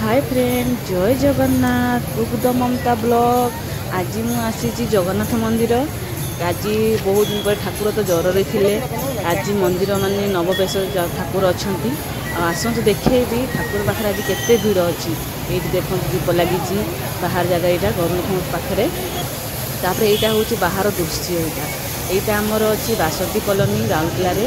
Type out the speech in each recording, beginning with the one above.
ହାଏ friend, ଜୟ Jagannath. Cook ଦ ମମତା blog. ଆଜି ମୁଁ ଆସିଛି ଜଗନ୍ନାଥ ମନ୍ଦିର। ଆଜି ବହୁତ ଦିନ ପରେ, ଠାକୁର ତ ଜ୍ୱରରେ ଥିଲେ, ଆଜି ମନ୍ଦିର ମାନେ ନବବେଶ ଠାକୁର ଅଛନ୍ତି। ଆଉ ଆସନ୍ତୁ ଦେଖେଇବି ଠାକୁର ପାଖରେ ଆଜି କେତେ ଭିଡ଼ ଅଛି। ଏଇଠି ଦେଖନ୍ତୁ, ଦୀପ ଲାଗିଛି ବାହାର ଜାଗା, ଏଇଟା ଗରୁଣଖମ୍ବ ପାଖରେ। ତାପରେ ଏଇଟା ହେଉଛି ବାହାର ଦୃଶ୍ୟ। ଏଇଟା ଆମର ଅଛି ବାସନ୍ତୀ କଲୋନୀ, ରାଉରକେଲାରେ।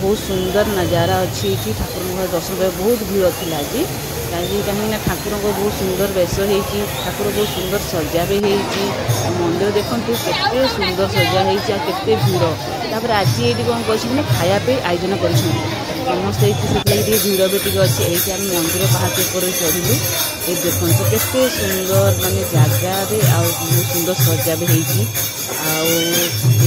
ବହୁତ ସୁନ୍ଦର ନଜାରା ଅଛି ଏଇଠି। ଠାକୁରଙ୍କ ଘରେ ଦର୍ଶନ କରିବା, ବହୁତ ଭିଡ଼ ଥିଲା ଆଜି। କାହିଁକିନା ଠାକୁରଙ୍କ ବହୁତ ସୁନ୍ଦର ବେଶ ହେଇଛି, ଠାକୁର ବହୁତ ସୁନ୍ଦର ସଜା ବି ହେଇଛି। ମନ୍ଦିର ଦେଖନ୍ତୁ କେତେ ସୁନ୍ଦର ସଜା ହେଇଛି ଆଉ କେତେ ଭିଡ଼। ତାପରେ ଆଜି ଏଇଠି କ'ଣ କରିଛନ୍ତି ନା, ଖାଇବା ପାଇଁ ଆୟୋଜନ କରିଛନ୍ତି ସମସ୍ତେ ଏଇଠି, ସେଥିଲାଗି ଟିକେ ଭିଡ଼ ବି ଟିକେ ଅଛି। ଏଇଠି ଆମେ ମନ୍ଦିର ପାହାଚ ଉପରେ ଚଢ଼ିଲୁ। ଏଇଠି ଦେଖନ୍ତୁ କେତେ ସୁନ୍ଦର ମାନେ ଜାଗାରେ ଆଉ ବହୁତ ସୁନ୍ଦର ସଜା ବି ହେଇଛି। ଆଉ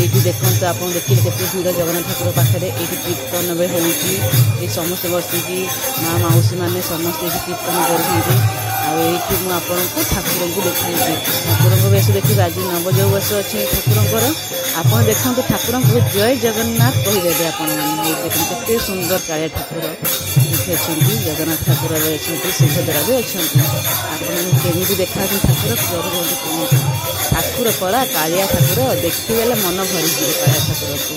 ଏଇଠି ଦେଖନ୍ତୁ, ଆପଣ ଦେଖିଲେ କେତେ ଭିଡ଼ ଜଗନ୍ନାଥ ଠାକୁର ପାଖରେ। ଏଇଠି କୀର୍ତ୍ତନ ବି ହେଉଛି। ଏଇ ସମସ୍ତେ ବସିକି, ମା ମାଉସୀ ମାନେ ସମସ୍ତେ ଏଇଠି କୀର୍ତ୍ତନ କରୁଛନ୍ତି। ଆଉ ଏଇଠି ମୁଁ ଆପଣଙ୍କୁ ଠାକୁରଙ୍କୁ ଦେଖାଉଛି। ଠାକୁରଙ୍କ ବେଶ ଦେଖିବେ, ଆଜି ନବଯୌବନ ବେଶ ଅଛି ଠାକୁରଙ୍କର। ଆପଣ ଦେଖନ୍ତୁ ଠାକୁରଙ୍କୁ, ଜୟ ଜଗନ୍ନାଥ କହିଦେବେ ଆପଣମାନେ। ଏଇଠି ଦେଖନ୍ତୁ କେତେ ସୁନ୍ଦର କାଳିଆ ଠାକୁର ଏଇଠି ଅଛନ୍ତି, ଜଗନ୍ନାଥ ଠାକୁର ବି ଅଛନ୍ତି, ସୁଭଦ୍ରା ବି ଅଛନ୍ତି। ଆପଣଙ୍କୁ କେମିତି ଦେଖାଯାଉଛନ୍ତି ଠାକୁର କୁହନ୍ତୁ କୁହନ୍ତୁ। ଠାକୁର ପରା କାଳିଆ ଠାକୁର, ଦେଖିଦେଲେ ମନ ଭରିଯିବ କାଳିଆ ଠାକୁରକୁ।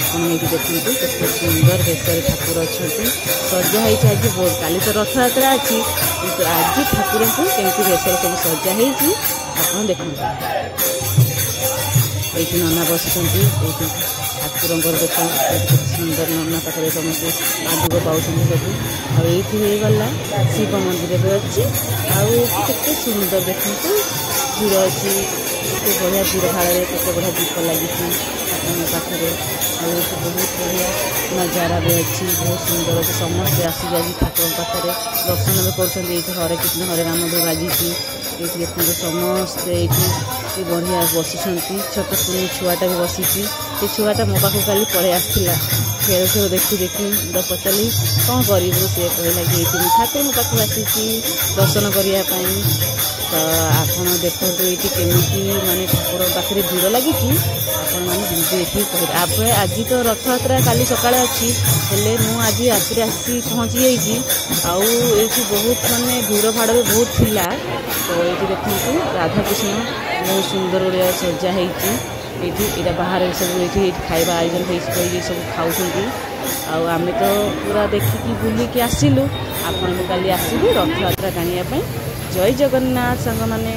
ଆପଣ ଏଇଠି ଦେଖନ୍ତୁ କେତେ ସୁନ୍ଦର ବେଶରେ ଠାକୁର ଅଛନ୍ତି, ସଜା ହେଇଛି ଆଜି ବହୁତ। କାଲି ତ ରଥଯାତ୍ରା ଅଛି, କିନ୍ତୁ ଆଜି ଠାକୁରଙ୍କୁ କେମିତି ବେଶରେ ସବୁ ସଜା ହେଇଛି ଆପଣ ଦେଖନ୍ତୁ। ଏଇଠି ନନା ବସିଛନ୍ତି। ଏଇଠି ଠାକୁରଙ୍କର ଦେଖ କେତେ ସୁନ୍ଦର, ନନା ପାଖରେ ସମସ୍ତେ ପାଦୁକ ପାଉଛନ୍ତି ସବୁ। ଆଉ ଏଇଠି ହେଇଗଲା ଶିବ ମନ୍ଦିର ବି ଅଛି। ଆଉ ଏଇଠି କେତେ ସୁନ୍ଦର ଦେଖନ୍ତୁ ଭିଡ଼ ଅଛି, କେତେ ବଢ଼ିଆ ଭିଡ଼ ଭାଡ଼ରେ କେତେ ବଢ଼ିଆ ଦୀପ ଲାଗିଛି ଠାକୁରଙ୍କ ପାଖରେ। ଆଉ ଏଇଠି ବହୁତ ବଢ଼ିଆ ନଜାରା ବି ଅଛି, ବହୁତ ସୁନ୍ଦର ଅଛି। ସମସ୍ତେ ଆସିକି ଆଜି ଠାକୁରଙ୍କ ପାଖରେ ଦର୍ଶନ ବି କରୁଛନ୍ତି। ଏଇଠି ହରେ କୃଷ୍ଣ ହରେ ରାମ ବି ବାଜିଛି। ଏଇଠି ଦେଖନ୍ତୁ ସମସ୍ତେ ଏଇଠି କି ବଢ଼ିଆ ବସିଛନ୍ତି। ଛୋଟ କୁନି ଛୁଆଟା ବି ବସିଛି। ସେ ଛୁଆଟା ମୋ ପାଖକୁ କାଲି ପଳେଇ ଆସିଥିଲା ଖେଳୁ ଖେଳୁ ଦେଖି ଦେଖି। ତ ପଚାରିଲି, କ'ଣ କରିବୁ? ସେ କହିଲା କି ଏଇଠି ମୁଁ ଠାକୁରଙ୍କ ପାଖକୁ ଆସିଛି ଦର୍ଶନ କରିବା ପାଇଁ। ତ ଆପଣ ଦେଖନ୍ତୁ ଏଇଠି କେମିତି ମାନେ ଠାକୁରଙ୍କ ପାଖରେ ଭିଡ଼ ଲାଗିଛି। ଆପଣମାନେ ଯେମିତି ଦେଖିକି କହିବେ। ଆପରେ ଆଜି ତ ରଥଯାତ୍ରା କାଲି ସକାଳେ ଅଛି, ହେଲେ ମୁଁ ଆଜି ରାତିରେ ଆସି ପହଞ୍ଚି ଯାଇଛି। ଆଉ ଏଇଠି ବହୁତ ମାନେ ଭିଡ଼ ଭାଡ଼ ବି ବହୁତ ଥିଲା। ତ ଏଇଠି ଦେଖନ୍ତୁ ରାଧାକୃଷ୍ଣ ବହୁତ ସୁନ୍ଦର ଓଡ଼ିଆ ସଜା ହେଇଛି ଏଇଠି। ଏଇଟା ବାହାରେ ସବୁ ଏଇଠି ଖାଇବା ଆୟୋଜନ ହେଇଛି କହିକି ସବୁ ଖାଉଛନ୍ତି। ଆଉ ଆମେ ତ ପୁରା ଦେଖିକି ବୁଲିକି ଆସିଲୁ। ଆପଣ ବି କାଲି ଆସିବେ ରଥଯାତ୍ରା ଟାଣିବା ପାଇଁ। ଜୟ ଜଗନ୍ନାଥ ସାଙ୍ଗମାନେ।